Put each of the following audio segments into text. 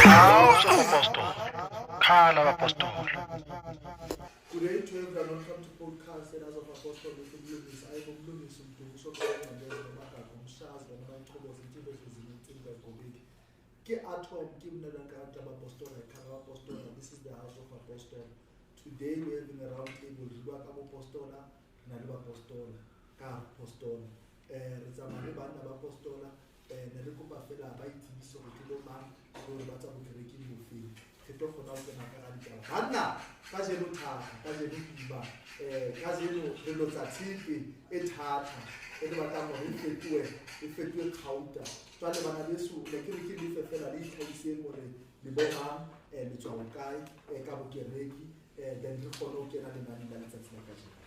House of Apostle. Khala Apostle. Good day to everyone. Welcome to podcast Leaders of Apostle with Umlungisi. I am Umlungisi Mduku soqhamuka nomagaga umshazi noma ichoboza intimbe ehlezini intimbe egobiki. Ke atom ke mna lankanti abapostola ikhaya abapostola. This is the house of apostle. Today we're having a round table. Re bua ka bopostola, re na le bapostola ka apostola. Re tsamaya le banna ba apostola, ne re kopa fela ba itsebise hore ke bo mang, hore ba tswa bokerekeng bofeng. Re tlo kgona ho kena ka hara ditaba. Banna, kajeno thata, kajeno boima, kajeno re lotsa tshepe e thata, e re batlang hore e fetohe, e fetohe kgauta. Jwale bana beso, ne ke re ke lefe fela le itlhahiseng hore le bo mang, le tswa hokae, ka bokereki, then re kgone ho kena lenaneng la letsatsi la kajeno.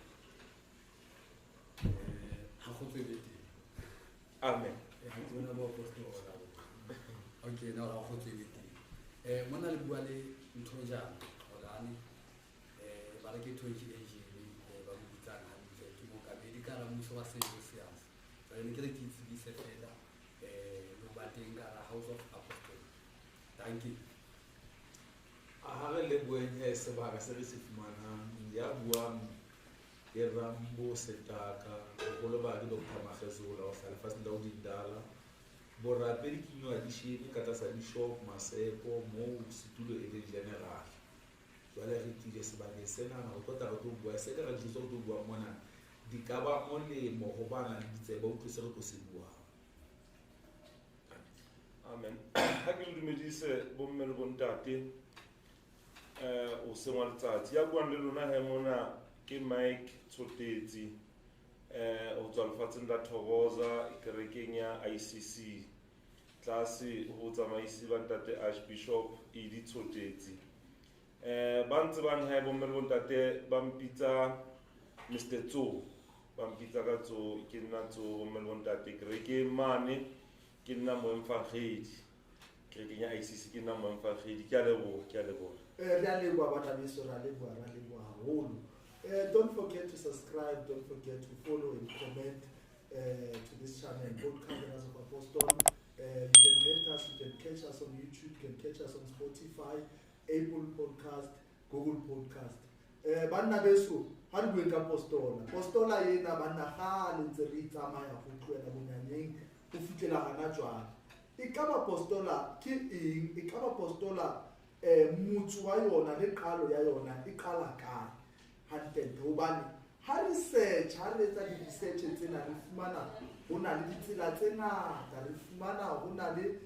Ha kgotso e be teng. Amen. Ha ke bona boapostola. Okay, now ha kgotso e be teng. Mona le bua le ntho jana, Holane. Ba re ke Tonki Angel, ba mo bitsang hantle, ke mookamedi ka hara mmuso wa Saint Lucius. Jwale ne ke re ke itsebise fela, le ho ba teng ka hara House of Apostle. Thank you. Ha re leboheng sebaka se re se fumanang, ya buang ke Rambo Setaka, boholo ba ke Doctor Magezola ho hlaha lefatsheng la Odindala. Borapedi ke New Addition ka tlasa Bishop Maseko moo setulo e leng general. Jwale re tlile sebakeng senana ho tlo tla re tlo bua se ka re dijo tse re tlo buang mona di ka ba molemo ho ba nang le ditsebe ba utlwe se re tlo se buang. Amen. Ha ke le dumedise bomme le bontate, hoseng wa letsatsi. Ya buang le lona he mona ke Mike Tshotetsi, ho tswa lefatsheng la Thokoza, kerekeng ya ICC, tlase ho botsamaisi ba ntate Archbishop Idi Tshotetsi. Ba ntsebang he bomme le bontate ba mpitsa Mister Tso, ba mpitsa ka Tso, ke nna Tso bomme le bontate. Kerekeng mane ke nna moemfangedi, kerekeng ya ICC ke nna moemfangedi. Ke a leboha, ke a leboha. Re a leboha bana beso, re a leboha, re a leboha haholo. Don't forget to subscribe, don't forget to follow and comment to this channel, Podcast Leaders of Apostle. You can get us, you can catch us on YouTube, you can catch us on Spotify, Apple Podcast, Google Podcast. Banna beso, ha re bueng ka postola. Postola ena banna kgale ntse re tsamaya ho tlohela bonyaneng ho fihlela hana jwale. E ka ba postola ke eng? E ka ba postola, motso wa yona le qalo ya yona e qala kae? Hantle, hobane ha re search, ha re etsa di-research tsena, re fumana ho na le ditsela tse ngata, re fumana ho na le,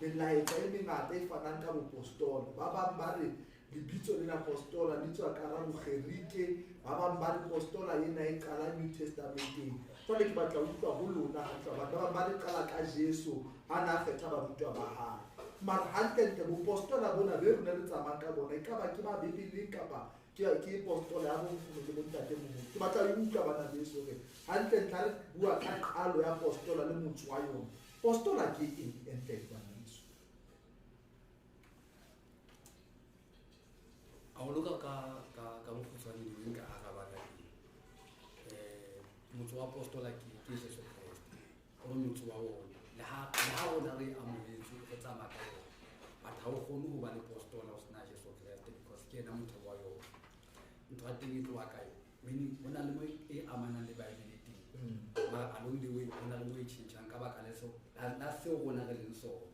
melaetsa e mengata e fanang ka bopostola. Ba bang ba re lebitso lena postola le tswa ka hara Bogerike, ba bang ba re postola ena e qala New Testamenteng. Jwale ke batla ho utlwa ho lona hantle, batho ba bang ba re qala ka Jesu ha na kgetha barutwa ba hae. Mara hantlentle bopostola bona be rona re tsamayang ka bona, e ka ba ke ba Bibeleng kapa ke postola ya bonkgono le bontatemoholo. Ke batla ho utlwa bana beso hore hantlentle ha re bua ka qalo ya postola le motso wa yona, postola ke eng entle bana beso? Haholo ka bokgutshwane le nka araba ka teng. Motso wa postola ke Jesu Kreste. Hore motso wa ona. Le ha rona re amohetse re tsamaya ka yona. But ha o kgone ho ba le postola o sena Jesu Kreste because ke yena motho wa yona. Ntho ya teng e tloha kae? Meaning ho na le mo e amanang le Bible teng. Mara along the way ho na le mo e tjhentjhang ka baka la seo rona re leng sona.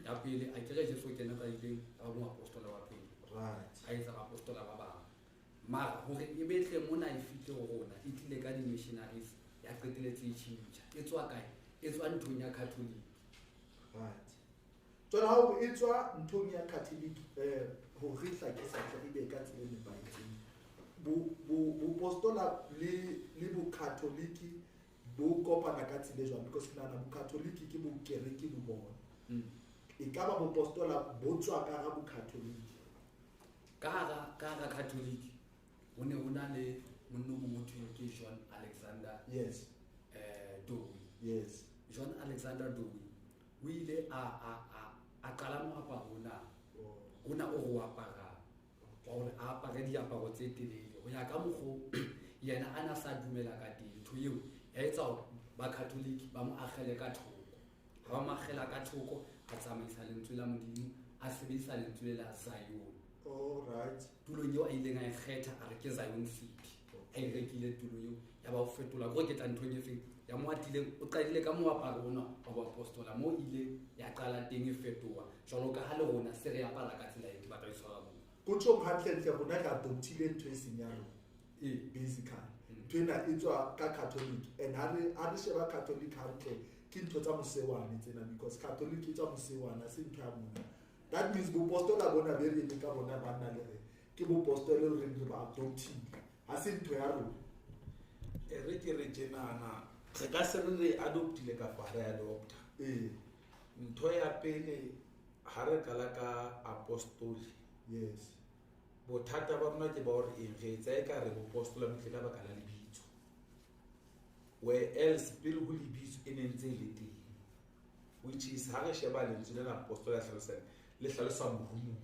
Ya pele, a kere Jesu ke yena a ileng a ba moapostola wa pele. A etsa baapostola ba bang. Mara hore e betle mona e fihle ho rona, e tlile ka di-missionaries, ya qetelletse e tjhentjha. E tswa kae? E tswa nthong ya Catholic. Jwale ha o e tswa nthong ya Catholic, hore re hlakisa tle re be ka tsela e nepahetseng. Bopostola le Bokatholiki bo kopana ka tsela e jwang? Because ke nahana Bokatholiki ke bokereke bo bona. E ka ba bopostola bo tswa ka hara Bokatholiki. Ka hara Catholic ho ne ho na le monna o mong ho thweng ke John Alexander, Dowie. John Alexander Dowie o ile a qala moaparo ona. Ona o re o aparang. Wa hore a apare diaparo tse telele. Ho ya ka mokgo yena a na sa dumela ka teng. Ntho eo ya etsa hore ba Catholic ba mo akgele ka thoko. Ha ba makgela ka thoko, a tsamaisa lentswe la Modimo, a sebedisa lentswe la Zion. All right. Tulong eo a ileng a e kgetha, a re ke Zion City. A e rekile tulo eo, ya ba o fetola kore ke tla nthong e feng ya mo atileng. O qadile ka moaparo ona wa boapostola, moo ile ya qala teng e fetoha jwalo ka ha le rona se re apara ka tsela eo. Ke batla ho e tshwara moo. Ko tjhong hantlentle rona re adoptile ntho e seng ya rona. Basically ntho ena e tswa ka Catholic, and ha re sheba Catholic hantle ke ntho tsa mosewane tsena, because Catholic e tswa mosewane, ha se ntho ya mona. That means bopostola bona be re emeng ka bona banna le re ke bopostola e reng re ba adoptile, ha se ntho ya rona. E re ke re tjenana, re ka se re re adoptile kapa ha re adopta. Ntho ya pele ha re qala ka apostoli, Yes. bothata ba rona ke ba hore eng, re etsa ekare bopostola bo tlile ka baka la lebitso, where else pele ho lebitso e ne ntse e le teng, which is ha re sheba lentswe lena apostola hlalosang, le hlalosa morumuwa.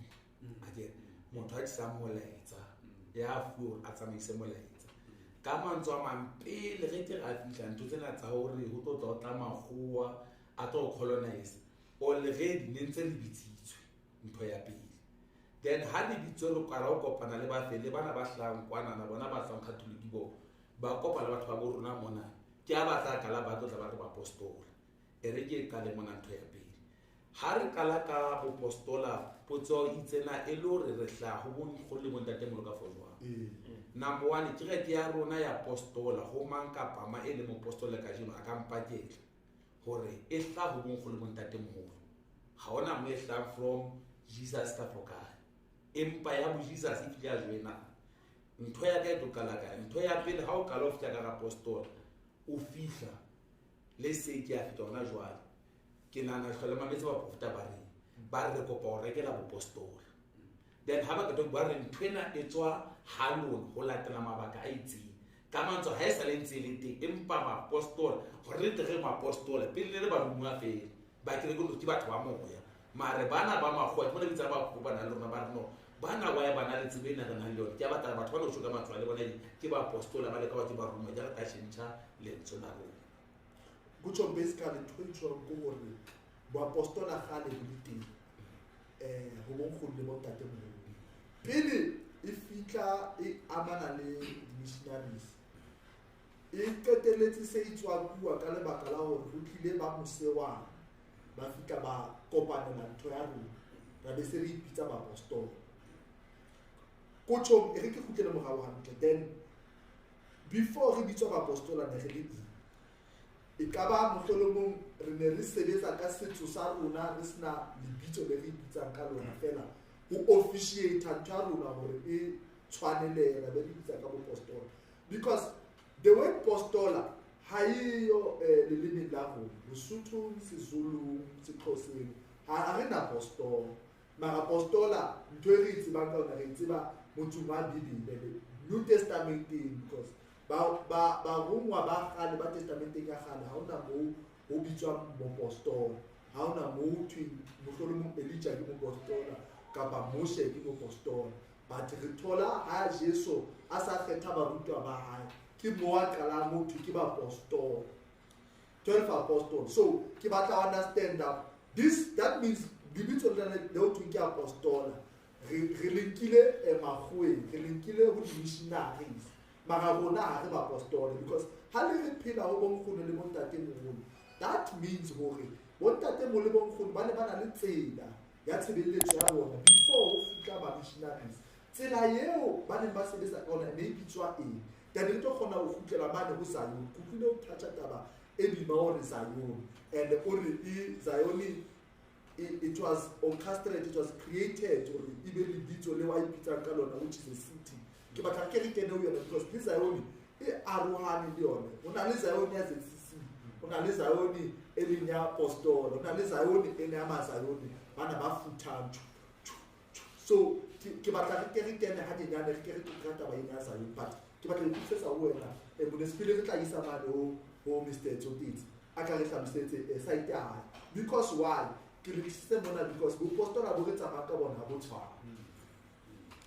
Akere motho a tlisang molaetsa, ya fuwe hore a tsamaise molaetsa. Ka mantswe a mang, pele re ke ra fihla ntho tsena tsa hore ho tlo tla ho tla makgowa a tlo colonize, already ne ntse le bitsitswe ntho ya pele. Then ha le bitswe re qala ho kopana le ba fele, bana ba hlahang kwanana, bona ba tswang Catholic bo, ba kopana le batho ba bo rona mona. Ke ha ba tla qala ba tlo tla ba re bapostola. E re ke qale mona ntho ya pele. Ha re qala ka bopostola, potso e itsena e le hore re hlaha ho bo nkgono le bontatemoholo ka fo jwang. Number one, kereke ya rona ya apostola, ho mang kapa mang e leng mopostola kajeno a ka mpakela hore e hlaha ho bo nkgono le bontatemoholo. Ha hona mo e hlahang from Jesus ka fo kae. Empa ya bo Jesus e tlile ya joina. Ntho ya ka e tlo qala kae? Ntho ya pele ha o qala ho fihla ka apostola, o fihla le se ke ya fihla hona jwale. Ke nahana hlole mametse baprofeta ba reng, ba re re kopa ho rekela bopostola. Then ha ba qeta ba re ntho ena e tswa ha lona ho latela mabaka a itseng. Ka mantswe ha e sa le ntse e le teng, empa baapostola, hore re tle re maapostola, pele ne le baromuwa fela, ba kereke ke batho ba moya. Mare bana ba makgowa, ke bona bitsa ba kopana le rona ba re no, bana wa ya bana le tsebo ena re nang le yona. Ke a batla batho ba no tjho ka mantswe a le bona ke baapostola ba leka hore ke baromuwa, ke re tla tjhentjha lentswe la rona. Kutjho basically ntho e tjhong ke hore boapostola kgale bo le teng, ho bonkgono le bontatemoholo. Pele e fihla e amana le di-missionaries, e qetelletse se e tswakuwa ka lebaka la hore ho tlile ba mosewane, ba fihla ba kopanela ntho ya rona, ra be se re ipitsa baapostola. Ko tjhong, e re ke kgutlele morao hantle. Then before re bitswa baapostola ne re le eng? E ka ba mohlolomong re ne re sebetsa ka setso sa rona, re sena lebitso le re ipitsang ka lona fela, ho officiate ntho ya rona hore e tshwanelehe, ra be re bitsa ka bopostola. Because the word postola ha eyo lelemeng la rona, Lesothong, Sezulung, Sexhoseng, ha re na postola. Mara postola ntho e re e tsebang ka yona, re e tseba motsong wa Bibele, New Testamenteng, because barongwa ba kgale ba testamenteng ya kgale, ha hona moo ho bitswang mopostola, ha hona moo ho thweng mohlolomong Elijah ke mopostola kapa Moshe ke mopostola. But re thola ha Jesu a sa kgetha barutwa ba hae, ke moo a qalang ho thwe ke bapostola, 12 apostles. So ke batla ho understand that this, that means lebitso lena le ho thweng ke apostola, re lenkile makgoweng, re lenkile ho di-missionaries, mara rona ha re baapostola. Because ha le re phela ho bonkgono le bontatemoholo, that means hore bontatemoholo le bonkgono ba ne ba na le tsela ya tshebeletso ya bona before ho fihla ba-missionaries. Tsela eo ba neng ba sebetsa ka yona e ne e bitswa eng? Then re tlo kgona ho kgutlela mane ho Zion. Ke utlwile o touch-a taba e boima hore Zion, and o re e Zion it was orchestrated, it was created hore e be lebitso leo a ipitsang ka lona, which is a city. Ke batla ke re kene ho yona because le Zion e arohane le yona. Ho na le Zion ya ZCC, ho na le Zion e leng ya apostola, ho na le Zion e leng ya ma-Zion, bana ba futhang. So ke batla re ke re kene ha nyenyane, re ke re tlotle ka taba ena ya Zion, but ke batla ho ikgutlisetsa ho wena. Monesipele re tla isa mane ho Mister Tsotetse, a tla re hlalosetse site ya hae. Because why? Ke re tlisitse mona because bopostola bo re tsamayang ka bona ha bo tshwane.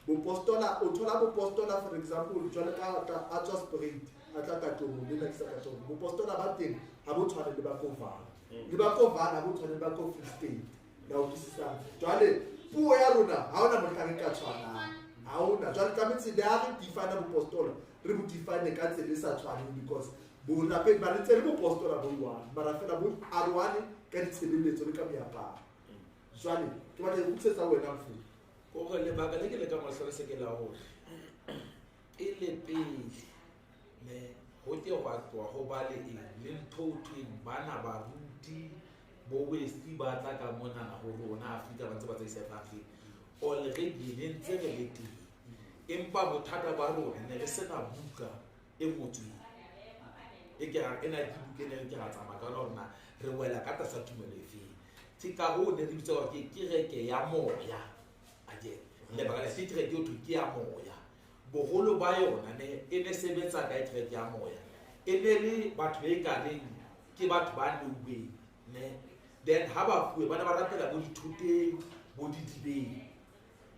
Bopostola, o thola bopostola for example, jwale ka a tswa Spruit, a tla Katlehong, le nna ke sa Katlehong. Bopostola ba teng ha bo tshwane le ba ko Vaal. Le ba ko Vaal ha bo tshwane le ba ko Free State. La utlwisisa. Jwale puo ya rona ha hona mohlang e ka tshwanang. Ha hona. Jwale tlamehetse le ha re define bopostola, re bo define ka tsela e sa tshwaneng because borapedi ba re ntse le bopostola bo one, mara fela bo arohane ka ditshebeletso le ka meaparo. Jwale ke batla ho kgutlisetsa wena mfu. Kore lebaka le ke le ka mo hlalosa ke la hore pele pele ne ho ke hwa tloha ho ba le eng le ntho ho thweng bana baruti bo West ba tla ka monana ho rona Afrika ba ntse ba tsamaisa evangeli. Already ne ntse re le teng, empa bothata ba rona ne re sena buka e ngotsweng e ke ra ena ke buka e ne re ke ra tsamaya ka yona hore na re wela ka tlasa tumelo efeng. Ke ka hoo ne re bitsa hore ke kereke ya moya. Again, lebaka le ke kereke eo thwe ke ya moya. Boholo ba yona ne e ne sebetsa kae kereke ya moya? E ne le batho e kareng ke batho ba neuweng ne. Then ha ba fuwe ba ne ba rapela bo dithoteng, bo didibeng,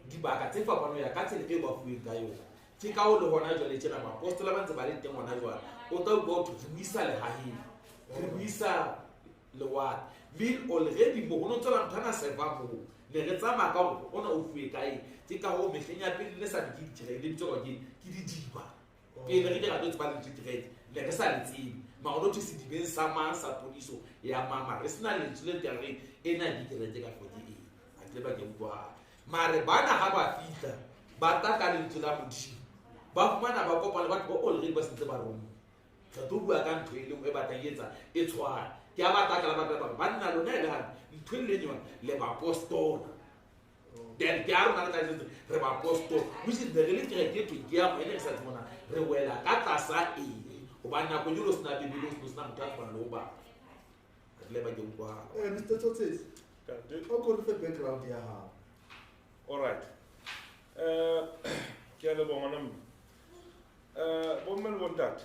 dibaka tse fapaneng ho ya ka tsela eo ba fuweng ka yona. Ke ka hoo le hona jwale tjena baapostola ba ntse ba le teng hona jwale. O tla utlwa ho thwe re mo isa lehaheng, re mo isa lewatle. Mme already mo ho no tswela motho ana serve-a moo. Ne re tsamaya ka hore ona o fuwe kae. Ke ka hoo mehleng ya pele ne sa di ke dikereke, ne bitswa hore ke didiba. Pele re ke ra tlo tseba lentswe kereke, ne re sa le tsebe. Mara ho no thwe sedibeng sa mang sa phodiso ya mang, mara re sena lentswe le teng reng ena ke kereke kapa ke eng. Ha ke ba ke utlwahala. Mare bana ha ba fihla, ba tla ka lentswe la Modimo. Ba fumana ba kopana le batho ba already ba sentse ba romme. Re tlo bua ka ntho e le nngwe e batlang e etsa e tshwana. Ke a ba tla ka la batla ba re, banna lona e le hantle, ntho e leng yona le baapostola. Then ke a rona re tla jwetsa re baapostola, which is re le kereke e thwe ke ya moya, ne re sa tsebe hore na re wela ka tlasa eng. Hobane nako eo o sena Bibele, o sena motho a tsebang le ho bala. Ha ke le ba ke utlwahala. Mr. Tsotsi, Ntate. o ko re fe background ya hao. All right. Ke a leboha ngwana mme. Bomme le bontate,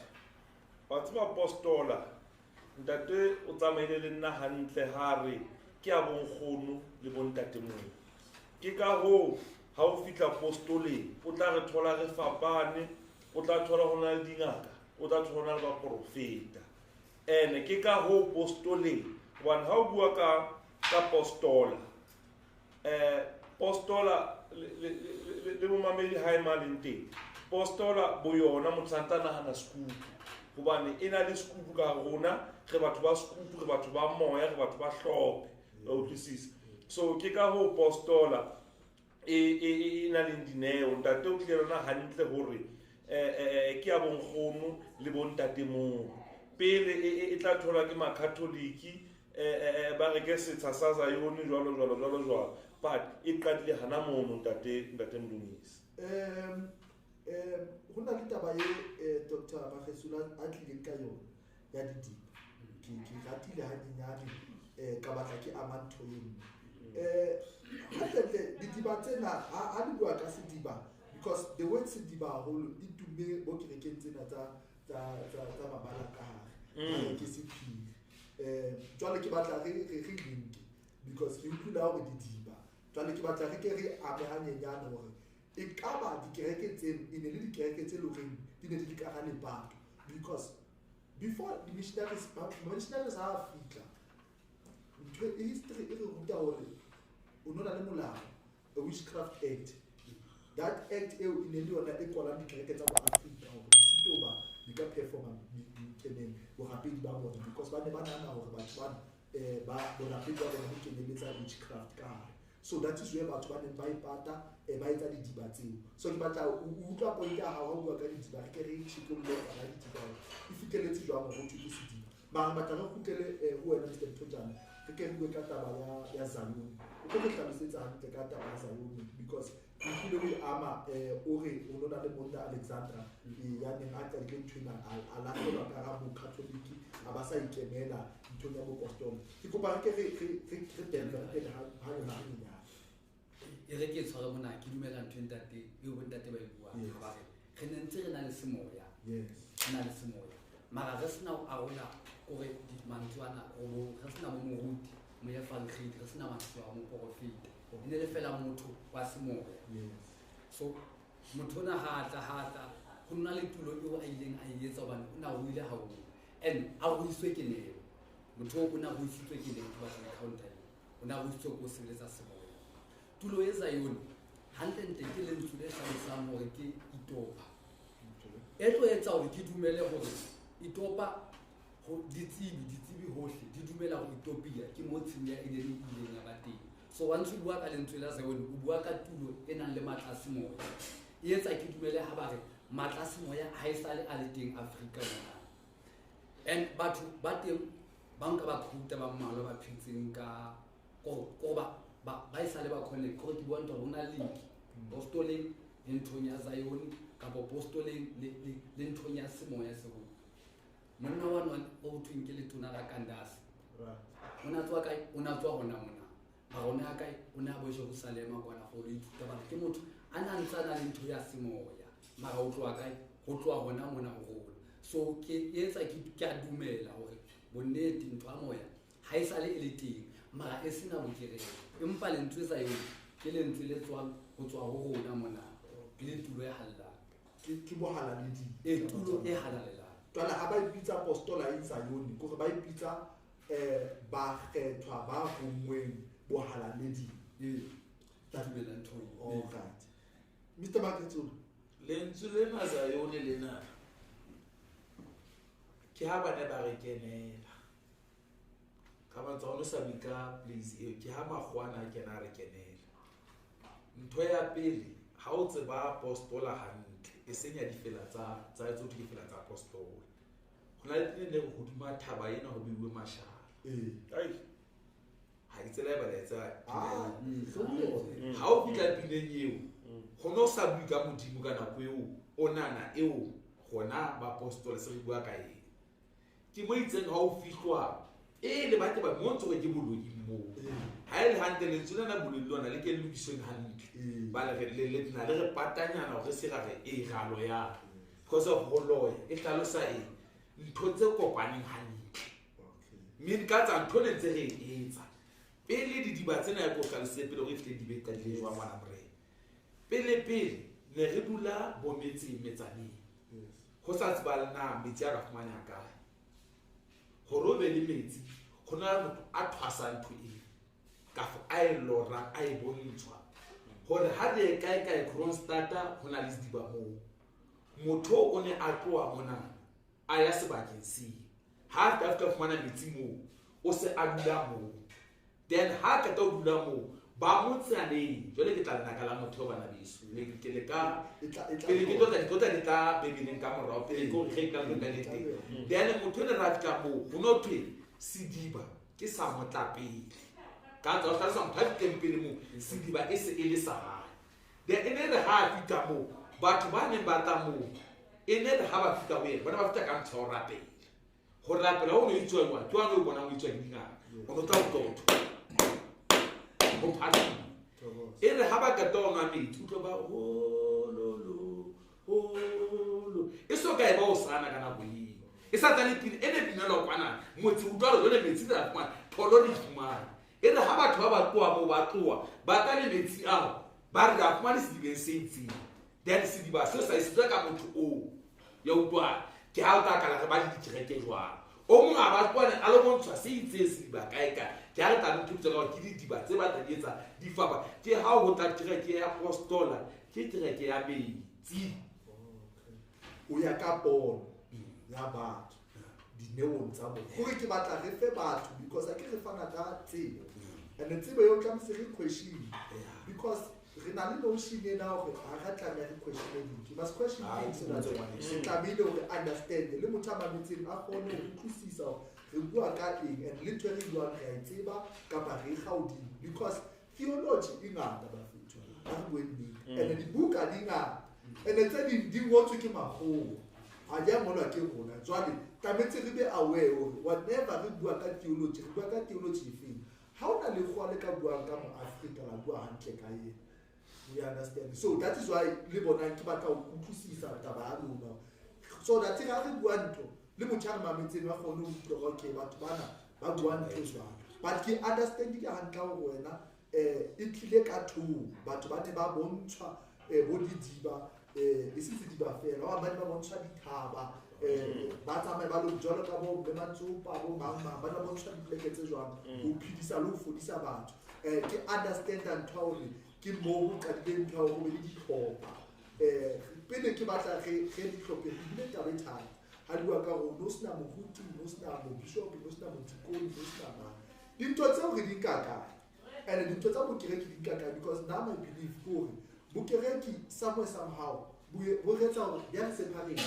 wa tseba apostola, ntate o tsamaile le nna hantle ha re ke a bonkgono le bontatemoholo. Ke ka hoo ha o fihla apostoleng, o tla re thola re fapane, o tla thola ho na le dingaka, o tla thola ho na le baprofeta. Ene ke ka hoo apostoleng, hobane ha o bua ka postola, postola le momamedi ha e ma leng teng, postola bo yona motho santse a nahana sekupu, hobane e na le sekupu ka rona, re batho ba sekupu, re batho ba moya, re batho ba hlophe, wa utlwisisa. So ke ka hoo postola e na leng dineo. Ntate o tlile lona hantle hore ke ya bonkgono le bontatemoholo. Pele e tla tholwa ke makatholiki, ba reke setsha sa Zion jwalo jwalo jwalo jwalo, but e qadile hana mono ntate Mlungisi. Ho na le taba e Doctor Magesula a tlileng ka yona ya didiba. Ke ratile hanyenyane, ka batla ke ama ntho e nngwe. Hantlentle didiba tsena ha di bua ka sediba, because the word sediba haholo e tumme bo kerekeng tsena tsa mabala ka hare. Ke sephiri. Jwale ke batla re link because ke utlwile hore didiba. Jwale ke batla re ke re ame hanyenyane hore e ka ba dikereke tseno e ne le dikereke tse leng horeng di ne di le ka hara lepato, because before the missionaries, missionaries ha fihla, ntho e history e re ruta hore o no na le molao, a witchcraft act. That act eo e ne le yona e kwalang dikereke tsa bo-Afrika hore di sito ba di ka performa keneng borapedi ba bona, because ba ne ba nahana hore batho bana, ba borapedi ba bona bo keneletsa witchcraft ka hare. So that is where batho ba neng ba ipata, ba etsa didiba tseo. So ke batla o utlwa point ya hao ha o bua ka didiba, re ke re tjhikolle taba ya didiba hore e fihlelletse jwang hore ho thwe ke sediba. Mara batla re kgutlele, ho wena Mr. Mthojane, re ke re bue ka taba ya Zion. O tlo re hlalosetsa hantle ka taba ya Zion, because ke utlwile o e ama, o re o no na le monna Alexandra, ya neng a qadile ntho ena, a lahlelwa ka hara bo-Catholic, a ba sa ikemela nthong ya bopostola. Ke kopa re ke re delve re kene ha yona hanyenyane. E re ke tshware mona, ke dumela ntho e ntate, eo bontate ba e buang. Ba re, re ne ntse re na le semoya. Re na le semoya. Mara re sena ho arola kore mantswe ana, re sena bo moruti, moefangedi, re sena mantswe a moporofeta. E ne le fela motho wa semoya. So motho ona ha tla, ha tla, ho nna le tulo eo a ileng a e etsa hobane o na ruile haholo. And a ruiswe ke neo. Motho o na ruisitswe ke leng ke batla encounter eo. O na ruisitswe ko sebeletsa semoya. Tulo e Zion hantlentle ke lentswe le hlalosang hore ke itopa. E tlo etsa hore ke dumele hore itopa ho ditsebi hohle di dumela hore Ethiopia ke mo tshimo ya Edene e ileng ya ba teng. So once o bua ka lentswe la Zion, o bua ka tulo e nang le matla a semoya. E etsa ke dumele ha ba re matla a semoya ha e sale a le teng Afrika mona. And batho ba teng ba nka ba khuta ba mmalwa ba phetseng ka ko ba e sale ba connect gore ke bua ntho hore ho na le link apostoleng le nthong ya Zion kapa apostoleng le nthong ya semoya seo. Monna wa nwa o thweng ke letona la Kandase. O na tswa kae? O na tswa hona mona. Mara o ne a kae? O ne a bo Jerusalema kwana go lo ithuta bana. Ke motho a na ntse a na le ntho ya semoya. Mara o tloha kae? Ho tloha hona mona ho rona. So ke etsa ke a dumela hore bonnete ntho ya moya ha e sale e le teng, mara e sena bokereke. Empa lentswe sa yona ke lentswe le tswang ho tswa ho rona mona. Le tulo e halalelang. Ke bohalaledi. E tulo e halalelang. Jwale ha ba ipitsa apostola e Zion, ke hore ba ipitsa bakgethwa ba ronngweng bohalaleding. Ee, ke dumela ntho eo. All right. Mr. Maketsolo. Lentswe lena Zion lena ke ha ba ne ba re kenela. Ka mantswe a o sa bue ka place eo, ke ha makgowa a kena a re kenela. Ntho ya pele, ha o tseba apostola hantle, e seng ya difela tsa tse ke fela tsa apostola. Ho na le pina e re hodima thaba ena ho beuwe mashala. Ee. Ai. Ha ke tsela e ba laetsa Ah, pina eo. so Ha o fihla pineng eo, ho no sa bue ka Modimo ka nako eo, o nana eo gona ba apostola se re bua ka eng. Ke mo itseng ha o fihlwa, e le ba ke ba mo ntse hore ke boloi moo. Ha e le hantle lentswe lena boloi lona le ke le lokisweng hantle. Ba le re le na le re patanyana hore se ra re e ra loya. Because of ho loya e hlalosa eng? Ntho tse kopaneng hantle. Mme ka tsa ntho ne ntse re e etsa. Pele didiba tsena ya ko hlalositse pele hore e fihle di be qadile jwang ngwana morena. Pele pele ne re dula bo metseng metsaneng. Ho sa tsebale na metsi a ka fumaneha kae. Hore o be le metsi, ho na le motho a thwasang ntho eo. Kafo a e lora, a e bontshwa. Hore ha re ye kae kae Kroonstad ho na le sediba moo. Motho o ne a tloha mona a ya sebakeng seo. Ha a fihla fumana metsi moo, o se a dula moo. Then ha a qeta ho dula moo, ba motsaneng, jwale ke tla lenaka la motho bana beso. Le ke le ka pele ke tlotla ditlotla di tla Bebeleng ka morao, pele ke hore ge ka nka le teng. Then motho ene ra fihla moo, ho no thwe sediba ke sa motlapele. Ka tsa ho hlalosa motho a fihleng pele moo, sediba e se e le sa hae. Then e ne re ha a fihla moo, batho ba neng ba tla moo, e ne re ha ba fihla ho yena, bona ba fihla ka ntho ya ho rapela. Ho rapela ho no itswa jwang? Ke wa no bonang ho itswa ke dingaka. O no tla utlwa ho thwe, ho phatlile. E re ha ba qeta ho nwa metsi, utlwa ba hololo, holo. E so ka e ba o sana ka nako eo. E sa tsane pina, e ne binelwa kwana. Motse utlwa hore jwale metsi re a fumana, pholo re e fumane. E re ha batho ba ba tloha moo ba tloha, ba tla le metsi ao, ba re re a fumane sedibeng se itseng. Then sediba seo sa isetswa ka motho oo. Ya utlwa, ke ha o tla kala re ba le dikereke jwalo. O mong a ba tloha a lo bontshwa se itseng sediba kae kae. Ke ha re tla ntho tsa hore ke didiba tse batla di etsa di fapa. Ke ha ho tla kereke ya apostola, ke kereke ya metsi. O ya ka pono ya batho, dineong tsa bona. Hore ke batla re fe batho because ha ke re fana ka tsebo. And tsebo eo tlamehile re question. Because re na le notion ena hore ha re tlameha re question dintho. You must question things so that re tlamehile hore understand le motho a mametseng a kgone ho utlwisisa hore re bua ka eng and le ntho e re buang re a e tseba kapa re e kga hodimo. Because theology e ngata bafethu, ha re bue nnete. And dibuka di ngata. And tse ding di ngotswe ke makgowa. Ha di a ngolwa ke rona. Jwale tlamehetse re be aware hore whenever re bua ka theology, re bua ka theology efeng. Ha hona lekgowa le ka buang ka mo-Afrika la bua hantle ka ena. We understand. So that is why le bonang ke batla ho utlwisisa taba ya lona. So that ha re bua ntho le motho a re mametseng a kgone ho utlwa hore okay batho bana ba bua ntho jwang. But ke understand-ile hantle hore wena e tlile ka thoko. Batho ba ne ba bontshwa bo didiba, e se sediba fela, ba bang ba ne ba bontshwa dithaba, Ba tsamaye ba lo jwalo ka bo mme Matsopa bo mang mang ba na bontshwa dipoleke tse jwang ho phedisa le ho fodisa batho. Ke understand ntho ya hore ke moo ho qadileng ntho ya hore ho be le dihlopha. Pele ke batla re dihlopheng ebile taba e thata. Ha di bua ka hore no sena moruti, no sena mobishopo, no sena modikoni, no sena mang. Dintho tseo re di nka kae? And dintho tsa bokereke di nka kae? Because now my belief ke hore bokereke somewhere somehow bo re etsa hore di a re separate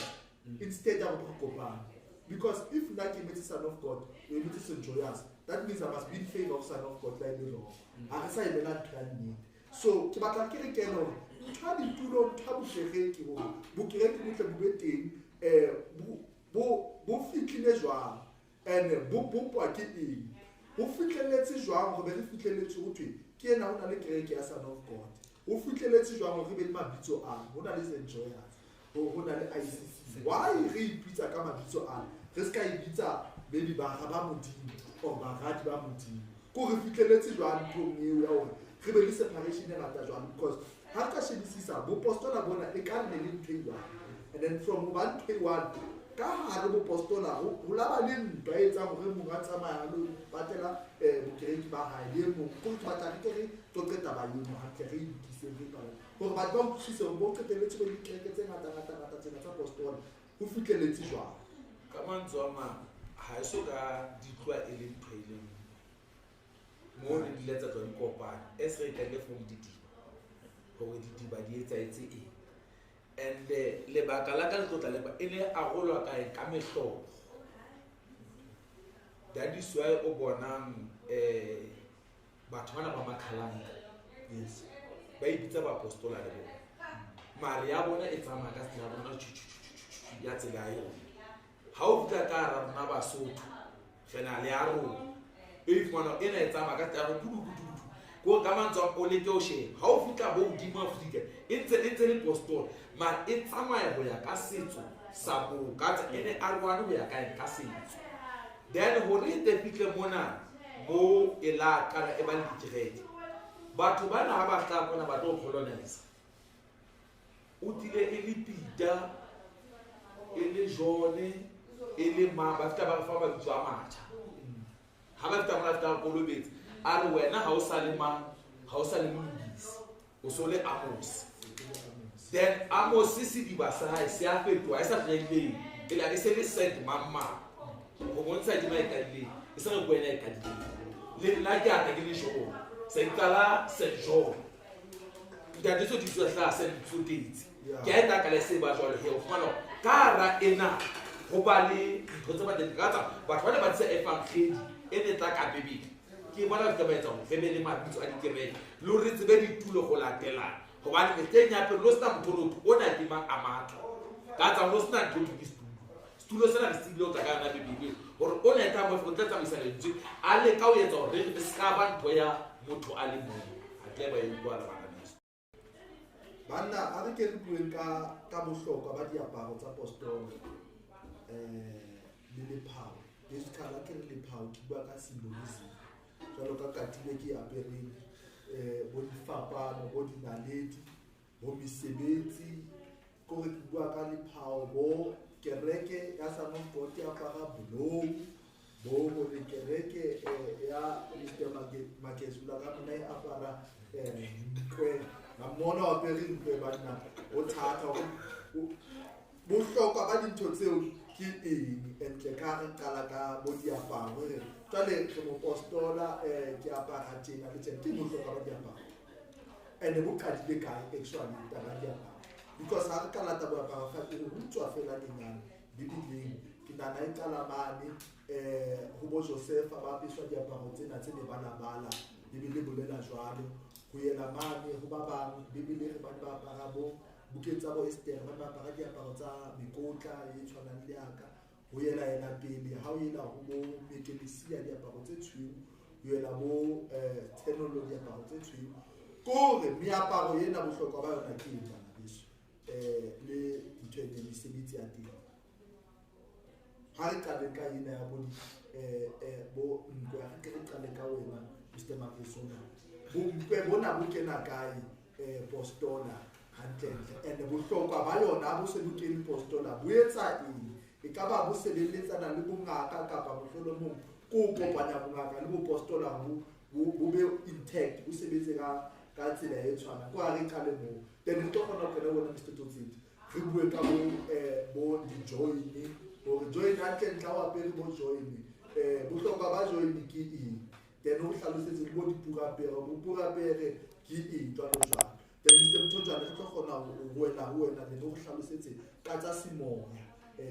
instead ya hore re kopane. Because if nna ke emetse Son of God, o emetse St. Joyous, that means I must be in favor of Son of God la e le wrong. Ha re sa emela ntho ya nnete. So ke batla ke re kene hore ntho ya ditulo, ntho ya bokereke hore bokereke bo tle bo be teng, bo fihlile jwang and bo bopwa ke eng, ho fihlelletse jwang hore be re fihlelletse ho thwe ke ena ho na le kereke ya Son of God, ho fihlelletse jwang hore re be le mabitso ana, ho na le St. Joyous, ho na le ICC. Why re ipitsa ka mabitso ana, re ska ibitsa maybe bara ba Modimo or baradi ba Modimo? Ko re fihlelletse jwang nthong eo ya hore re be le separation e ngata jwang? Because ha re ka shebisisa bopostola bona e ka nne le ntho e one, and then from ho ba ntho e one ka hare bopostola ho la ba le ntwa e etsang hore mongwe a tsamaya a lo patela bokereki ba hae le e mong. Ko re batla re ke re qoqe taba eno hantle, re e lokise, re e pale hore batho ba utlwisise hore bo qetelletse be le dikereke tse ngata ngata ngata tsena tsa postola ho fihlelletse jwang. Ka mantswe a mang, ha e so ka di tloha e le ntho e le nngwe. Moo re di letsa tloha di kopana, as re qadile from didiba, hore didiba di etsahetse eng. And lebaka la ka le tlotla leba e ne arolwa kae ka mehlolo. That is why o bonang batho bana ba Makhalanka. Yes. Ba ipitsa baapostola le bona. Mare ya bona e tsamaya ka tsela ya bona, tjhu, tjhu, tjhu, tjhu, tjhu, ya tsela ya yona. Ha o fihla ka hara rona Basotho, re na le ya rona. E ifumana ena e tsamaya ka tsela ya rona, kudu, kudu, kudu. Ko ka mantswe a o leke ho sheba. Ha o fihla bo hodimo Afrika, e ntse le postola, mara e tsamaya ho ya ka setso sa moo, ka tsa e ne arohane ho ya ka eng, ka setso. Then hore e tle fihle mona mo e la qala e ba le dikereke, batho bana ha ba hlaha mona ba tlo colonize. O tlile e le Peter, e le John, e le mang, ba fihla ba re fa mabitso a matjha. Ha ba fihla mona, ba fihla ba kolobetsa. A re wena ha o sa le mang, ha o sa le molokisi, o so le Amos. Then Amos sediba sa hae se a fetoha, e sa tlwaelehileng, e la e se le set mang mang. Ho bontsha ke mang e qadileng, e se re ke wena e qadileng. Le nna ke ata ke le John, se ke qala Saint John. Ntate Tsotsi o hlaha Saint Tsotsi. Ke a e taka le se ba jwalo he, o fumana hore ka hara ena ho ba le ntho tse batlang ka tsa batho ba ne ba tlisa evangeli e ne tla ka Bibele. Ke bona ba etsa hore re be le mabitso a dikereke le hore re tsebe ditulo ho latelana, hobane mehleng ya pele ho sena motho o re o na ke mang a matla ka tsa ho sena ntho ke setulo. Setulo sena re tsebile ho tla ka yona Bibele hore o ne tla mo o tla tsamaisa lentswe a leka ho etsa hore re se ka ba ntho ya motho a le mong. A tle ba e utlwa le bana beso. Banna, a re ke re bueng ka bohlokwa ba diaparo tsa postola, le lephao. Basically, ha ke re lephao, ke bua ka symbolism. Jwalo ka katiba ke apereng, bo difapano, bo dinaledi, bo mesebetsi. Ke hore ke bua ka lephao, bo kereke ya Son of God e apara bolou, bo hore kereke ya Mr. Makezula ka mona e apara nkwe. Ka mmona o apere nkwe banna, ho thata hore bohlokwa ba dintho tseo ke eng? Ntle ka re qala ka bo diaparo, re jwale re mopostola, ke apara tjena le tjena. Ke bohlokwa ba diaparo. And bo qadile kae actually taba ya diaparo? Because ha re ka lata boaparo fa pele, ho utswa fela nyenyane Bibeleng. Ke nahana e qala mane, ho bo Josefa ba apeswa diaparo tsena tse mebalabala, Bibele e bolela jwalo. Ho yela mane ho ba bang, Bibele re bane ba apara bo bukeng tsa bo Esther, ba ne ba apara diaparo tsa mekotla e tshwanang le ya ka. Ho yela yela pele, ha o yela ho bo Mekelesia diaparo tse tshweu, ho yela bo Tshenolo diaparo tse tshweu. Ke hore meaparo ena bohlokwa ba yona ke eng, bana beso? Le ntho e neng mesebetsi ya teng. Ha re qale ka ena ya bo bo nkwe, ha re ke re qale ka wena Mr. Makezula. Bonkwe bona bo kena kae postola hantlentle? And bohlokwa ba yona bo se bo kene postola bo etsa eng? E ka ba bo sebeletsana le bongaka kapa mohlolomong ko kopanya bongaka le bopostola bo be intact, bo sebetse ka tsela e tshwanang. Ko ha re qale moo. Then re tlo kgona ho kena wena Mr. Tsotsedi. Re bue ka bo di-join, hore join hantle-ntle ha o apere bo join, bohlokwa ba join ke eng? Then o hlalosetse le bo dipurapere, bo purapere ke eng jwalo jwalo. Then Mr. Mthonjane re tlo kgona ho wela ho wena then o hlalosetse ka tsa semoya,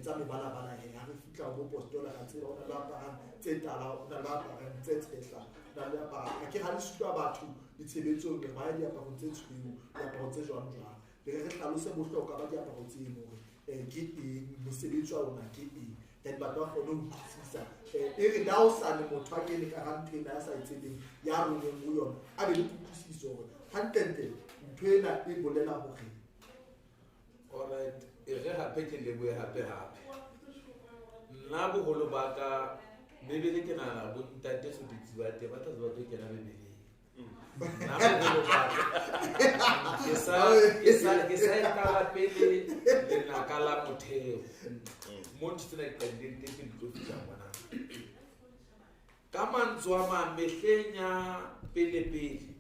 tsa mebalabala he. Ha re fihla ho postola ka tseba ho na le aparang tse tala, ho na le aparang tse tshehla, ho na le aparang. Ha ke ha le supa batho ditshebetsong le ba diaparong tse tshweu, diaparo tse jwang jwang. Le re hlalose bohlokwa ba diaparo tseno hore ke eng, mosebetsi wa ona ke eng. Then batho ba kgone ho utlwisisa. E re le ha o sane motho a kene ka hara ntho ena ya sa e tsebeng, ya rongweng ho yona, a be le kutlwisiso hore hantlentle ntho ena e bolela hore. Alright, e re hape ke lebohe hape hape. Nna boholo ba ka Bebele ke nahana bo ntate Tsotetsi ba teng ba tla tseba tlo kena Bebeleng. Nna boholo ba ka ke sa e qala pele lenaka la motheo. Mo ntho tsena di qadileng teng pele di tlo fihla mona. Ka mantswe a mang, mehleng ya pele-pele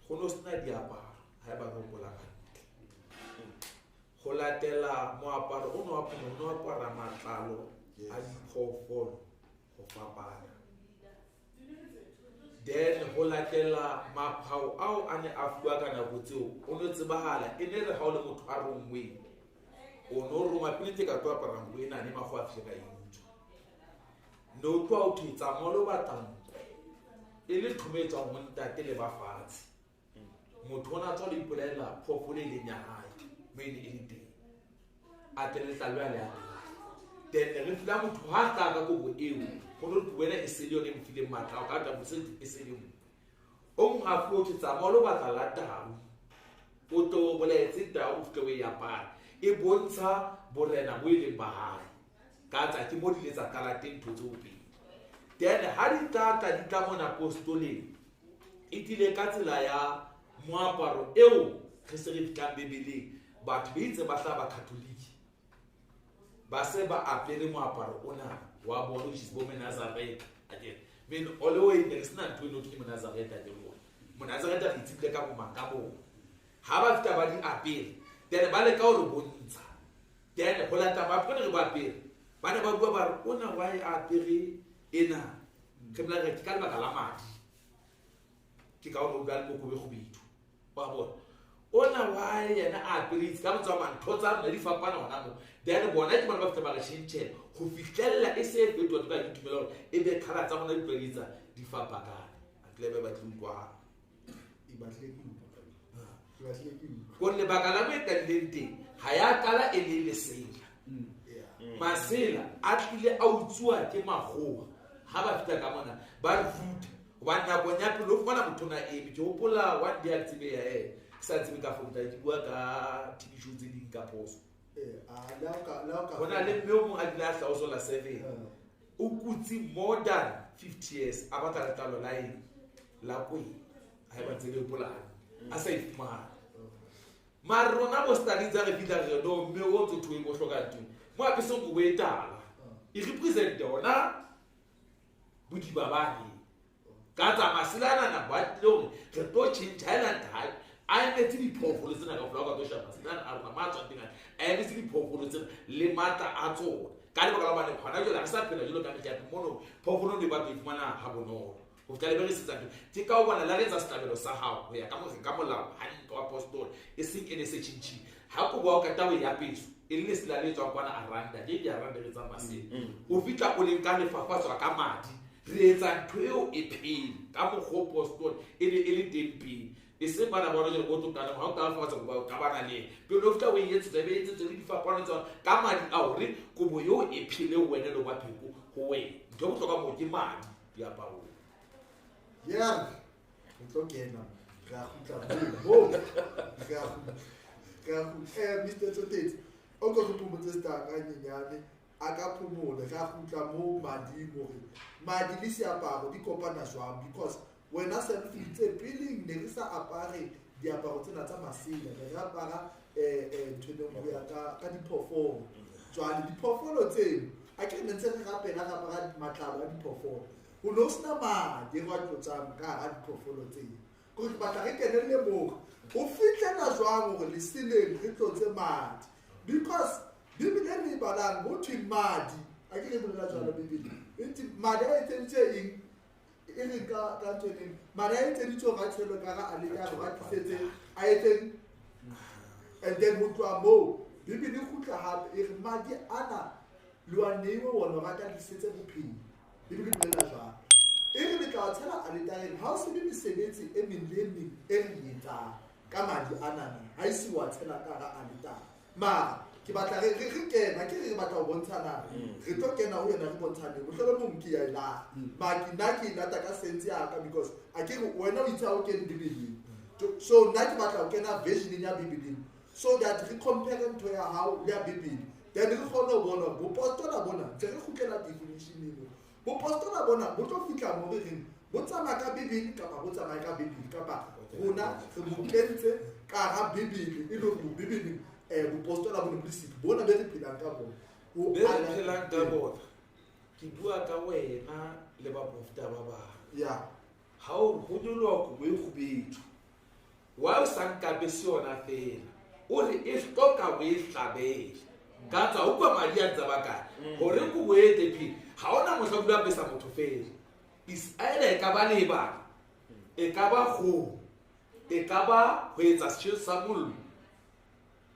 ho no sena diaparo haeba re hopola hantle. Ho latela moaparo o no apara, o no apara matlalo a diphoofolo ho fapana. Then ho latela maphao ao a ne a fuwa ka nako tseo, o no tsebahala e ne re ha o le motho a rongweng, o no rongwa pele tse ka tlo apara nko ena ne makgowa a fihle ka e utswa. Ne o tloha o thwe tsamaya o lo batla nko e le thomo e tswang ho ntate le ba fatshe. Motho o na tswa le ipolaela phoofolo e leng ya hae mo e ne e le teng, a tle letlalo ya le apere. Then re fila motho ha tla ka kobo eo, ho no re kobo ena e se le yone e mo fileng matla a ho ka tla mosebetsi e se le nngwe. O mong a fuwe ho thwe tsamaya o lo batla la tau, o tlo bolaetse tau o fihle o e apare. E bontsha borena bo e leng ba hae. Ka tsa ke mo di ile tsa qala teng ntho tseo pele. Then ha di tla tla di tla mona apostoleng, e tlile ka tsela ya moaparo eo re se re fihlang Bebeleng. Batho ba itse ba hla ba Catholic, ba se ba apere moaparo ona wa bona, which is bo Monazareth again. Mean all the way there is na ntho e no ke Monazareth again. Monazareth re itsebile ka bo mang ka bona. Ha ba fihla ba di apere, then ba leka hore bontsha. Then ho lata ba apere re ba apere. Ba ne ba bua ba re ona why a apere ena? Re bolela re ke ka lebaka la madi. Ke ka hore o bua le kokobe kgubedu. Wa bona? Ona why yena a apere itse ka motswa mantho tsa rona di fapana hona moo. Then bona ke bona ba fihla ba re tjhentjhela ho fihlella e se e fetoha ke ba ke dumela hore e be colour tsa rona di tlo etsa di fapakane. A tle be ba tlo utlwana. E batlile ke utlwa. E batlile ke utlwa. Ko lebaka la mo e qadileng teng ha ya qala e le lesela. Masela a tlile a utsuwa ke makgowa ha ba fihla ka mona ba re ruta. Hobane nakong ya pele o fumana motho ona eme. Ke hopola one day a tsebe ya hae, ke sa tsebe ka founu, ke bua ka TV show tse ding ka phoso. Ho na le mme o mong a dula a hlaosola 7. O kutse more than 50 years a batla letlalo la eng? La kwena. Ha eba ntse le hopola hantle. A sa e fumana. Mara rona bo Stalin tsa re fihla re re, no, mme o ntso thoe bo hloka ntho. Mo apeseng kobo e tala. E represent ona bodiba ba he. Ka tsa masela ana na ba tlile hore re tlo tjhentjha ha e le hantle hae. A emetse diphoofolo tsena kaofela, ha o ka tlo sheba masela ana a rona, ma tswang teng ana, a emetse diphoofolo tsena le matla a tsona. Ka lebaka la hobane hona jwale ha re sa phela jwalo ka mehla ya pele, mono phoofolo ne ba tlo e fumana ha bonolo. Ho fihla le be re setsa ntho. Ke ka ho bona la re etsa sehlabelo sa hao ho ya ka molao hantle wa apostol, e seng e ne se tjhentjhile. Ha kobo ya ho qeta ho e apeswa, e le lesela le tswang kwana Aranda, ke di Aranda re tsang masela. O fihla o le nka lefafatswa ka madi, re etsa ntho eo e phele ka mokgwa o apostol e ne e le teng pele. E seng bana ba rona jwale bo tlo qala, ha o ka fafatsa kobo ya ho qabana le yena. Pele o fihla o e etsetsa, e be e etsetswe le difapano tsa ka madi a hore kobo eo e phele ho wena le ho ba pheko ho wena. Ntho e bohlokwa moo ke madi diaparong. Yeah, re tlo kena, re a kgutla moo, re a kgutla, re a kgutla. Mr. Tsotetsi, o ko re phomotse setaka nyenyane, a ka phomole, re a kgutla moo mading hore madi le seaparo di kopana jwang, because wena self itse pele ne re sa apare diaparo tsena tsa masela, ne re apara ntho e leng ho ya ka diphoofolo. Jwale diphoofolo tseno A ke re ntse re rapela ka matlalo a diphoofolo. O no sena madi re a tlotsang ka hara diphoofolo tseo. Kore ke batla re kenelle moo. Ho fihlela jwang hore leseleng re tlotse madi? Because Bibele re e balang ho thwe madi. A ke re bolela jwalo Bibele. E ntse madi a etseditswe eng? E re ka ntho e leng madi a etseditswe hore a tshelwe ka hara aletare hore a tlisetse a etseng. And then ho tloha moo Bibele e kgutla hape e re madi ana le wa neiwe wona hore a tla tlisetse bophelo. Bibele e bolela jwalo. E re le tla wa tshela aletareng ha o sebe mesebetsi e meng le e meng e re e etsang ka madi anana ha e se wa tshela ka hara aletare. Mara ke batla re kena ke re batla ho bontshana re tlo kena ho yena re bontshane mohlolomong ke ya e lata. Mara ke nna ke e lata ka sense ya ka because a ke re wena o itse ha o kene Bibeleng. So nna ke batla ho kena version ya Bibeleng so that re compare ntho ya hao le ya Bibele. Then re kgone ho bona hore bopostola bona ntse re kgutlela definition eno. Bopostola bona bo tlo fihla mo re reng bo tsamaya ka Bibele kapa bo tsamaya ka Bibele kapa rona re bo kentse ka hara Bibele e le hore bo Bibeleng bopostola bo ne bo le siko. Bona be re phelang ka bona. Be re phelang ka bona. Ke bua ka wena le baprofeta ba bang. Yeah. Ha o ho nyoloha kobo e kgubedu. Wa o sa nkapese yona feela. O re e hloka o e hlabele. Ka tswa utlwa madi a ntse ba kae. Hore kobo e tle phele. Ha hona mohla o dula apesa motho feela. Is either e ka ba leebana, e ka ba kgomo, e ka ba ho etsa setjheso sa mollo.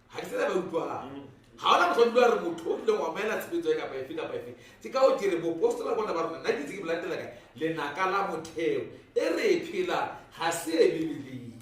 Ha ke tsebe ba utlwang. Ha hona mohla o dula re motho o tlileng ho amohela tshebetso e kapa efe kapa efe. Ke ka hoo ke re bopostola bona ba rona, nna ke itse ke bo latela kae? Lenaka la motheo e re e phelang ha se e Bibeleng.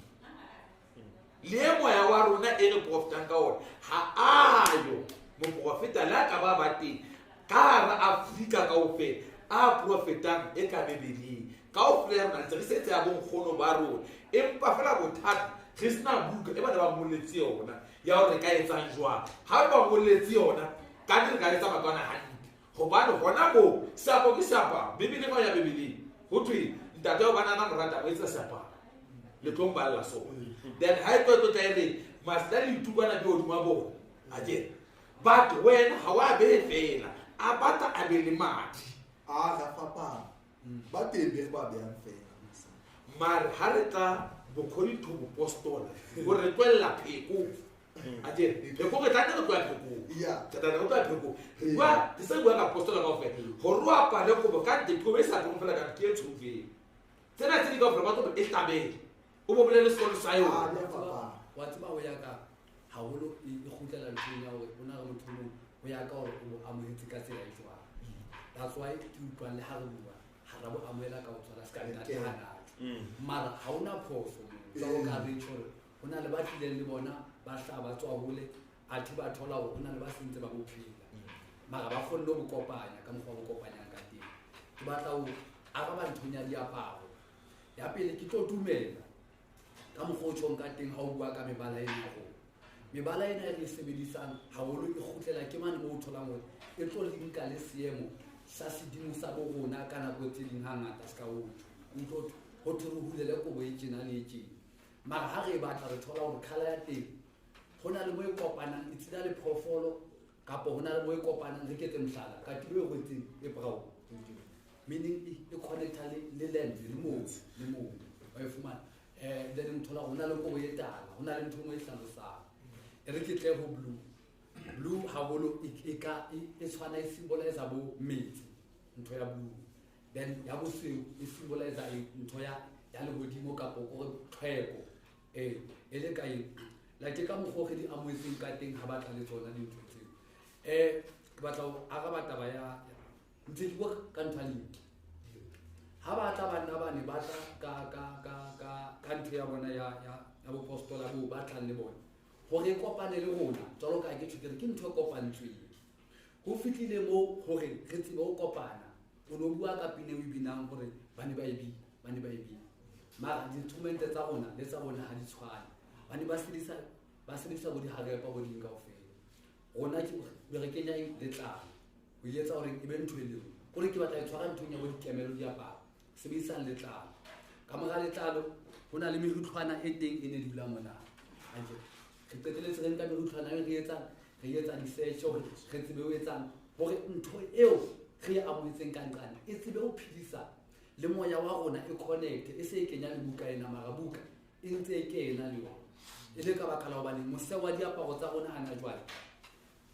Le e moya wa rona e re profetang ka ona ha ayo moprofeta le a ka ba ba teng ka hara Afrika kaofela a profetang e ka Bibeleng. Kaofela ya rona ntse re setse ya bonkgono ba rona, empa fela bothata re sena buka e bana ba ngolletse yona ya hore re ka etsang jwang. Ha re ba ngolletse yona ka re ka etsa makwana hantle, hobane hona moo seaparo ke seaparo. Bibeleng ha o ya Bibeleng ho thwe ntate wa banana mo rata mo etsa seaparo le tlo mballa sona. Then ha e tlo tla e re masela le ditukwana di hodima bona. Akere but wena ha wa behe fela, a batla a be le madi. A ra fapana. Ba teng be re ba behang fela. Mare ha re tla according to bopostola hore re tlohella pheko. Akere pheko re tla nne re tloha phekong. Yeah. Re tla nne re tloha phekong. Re bua, re se bua ka postola kaofela. Hore o apare kobo ka ntle, kobo e sa tlong fela ka ntle, ke e tshweu fela. Tsena tse di kaofela ba tlo e hlabele. O bo bolele sekolo sa yona. Ah, di a fapana. Wa tseba ho ya ka haholo e kgutlela nthong ya hore o na re motho o mong ho ya ka hore o bo amohetse ka tsela e jwang. That's why ke utlwang le ha re bua, ha ra bo amohela ka ho tshwana, se ka ntate Okay. hana tjho. Mara ha hona phoso moo. Jwalo ka re tjho hore ho na le ba tlileng le bona ba hlaha ba tswa hole, athe ba thola hore ho na le ba sentse ba bo phela. Mara ba kgonne ho bo kopanya ka mokgwa o bo kopanyang ka teng. Ke batla ho araba nthong ya diaparo. Ya pele ke tlo dumela ka mokgwa o tjhong ka teng ha o bua ka mebala ena ya rona. Mebala ena e re e sebedisang haholo e kgutlela ke mane moo o tholang hore e tlo linka le seemo sa sedimo sa bo rona ka nako tse ding hangata se ka o tjho. O utlwe ho thwe re hulele kobo e tjena le e tjena. Mara ha re e batla re thola hore colour ya teng ho na le mo e kopanang e tsila le phoofolo kapa ho na le mo e kopanang re ketse mohlala katiba e rwetseng e brown. Meaning e connecta le land le mobu le mobu. Wa e fumana. Then o thola hore ho na le kobo e tala, ho na le ntho e nngwe e hlalosang. E re ke tle ho blue. Blue haholo e ka e tshwana e symbolize bo metsi, ntho ya blue. Then ya bosweu e symbolize ntho ya lehodimo kapa kore tlhweko. E le ka eng? Like ka mokgwa o re di amohetseng ka teng ha ba tla le tsona dintho tseo. Ke batla ho araba taba ya ntse ke bua ka ntho ya link. Ha ba tla banna ba ne ba tla ka ntho ya bona ya bopostola bo ba tlang le bona. Hore e kopane le rona, jwalo ka ha ke tjho ke re ke ntho e kopantsweng. Ho fihlile moo hore re tsebe ho kopana. O no bua ka pina eo e binang hore ba ne ba e bina, ba ne ba e bina. Mara di-instrument tsa rona le tsa bona ha di tshwane. Ba ne ba sebedisa bo diharepa bo ding kaofela. Rona ke be re kenya eng? Letlalo. Ho etsa hore e be ntho e le nngwe. Kore ke batla e tshwara nthong ya bo dikemelo diaparo. Sebedisang letlalo. Ka mora letlalo ho na le merutlwana e teng e ne dula mona. Hantle. Re qetelletse re nka merutlwana e re etsang, re etsa di-search hore re tsebe ho etsang, Hore ntho eo re e amohetseng ka nqane e tsebe ho phedisa le moya wa rona, e connect, e se e kenya le buka ena, mara buka e ntse e kena le yona. E le ka baka la hobane mose wa diaparo tsa rona hana jwale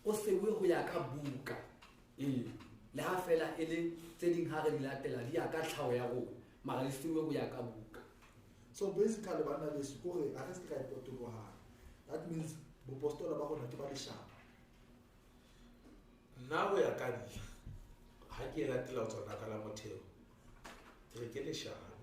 o seuwe ho ya ka buka. Ee, le ha fela e le tse ding ha re di latela di ya ka tlhaho ya rona, mara di seuwe ho ya ka buka. So basically banna beso, kore a re se ke ra e potolohana. That means bopostola ba rona ke ba leshano. Nna ho ya ka nna, ha ke e latela ho tswa naka la motheo, ke re ke leshano.